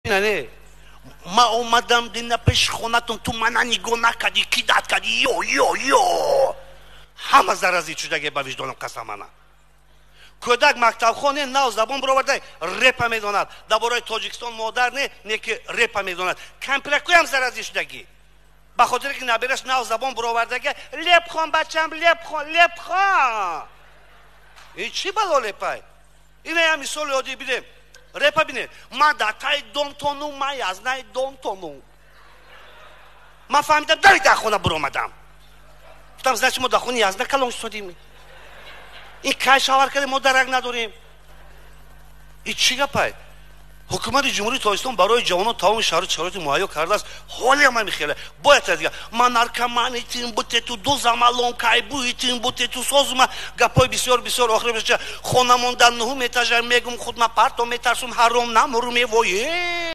Не, ма омадам дина пеши хонатон, ту мана нигоҳ накардӣ, кидать кардӣ, ё ё ё ҳама заразить шудаге, ба виҷдонам қасам. Мана кӯдак мактабхоне нав забон бироварда, репа медонад, дар бораи Тоҷикистон модар не, не ки репа медонад. Кампиракӯям заразить шудагӣ, ба хотире ки набираш нав забон бировардаги: «Лепхон, бачам, лепхон, лепхон». Ин чӣ бало лепай? Инаям мисоли оддӣ бидем, репа бинед. Ман дар таи домтону, ман язнаи домтону, ман фаҳмидам, дари дар хона биромадам, гуфтам: «Значит, мо дар хони язна калон шудем. Ин кай шавар кардем, мо дарак надорем. Ин чӣ гапай?» Ҳукумати Ҷумҳурии Тоҷикистон барои ҷавонон тамоми шароити муҳайё кардааст. Ҳолиам ҳами хеле бояд дига ман наркоманитим бутету дузамалон кайбуитим бутету созума гапҳои бисёр бисёр. Охир хонамон дар нуҳум этажа, мегум худма парто, метарсум ҳаром намурум. Эвое.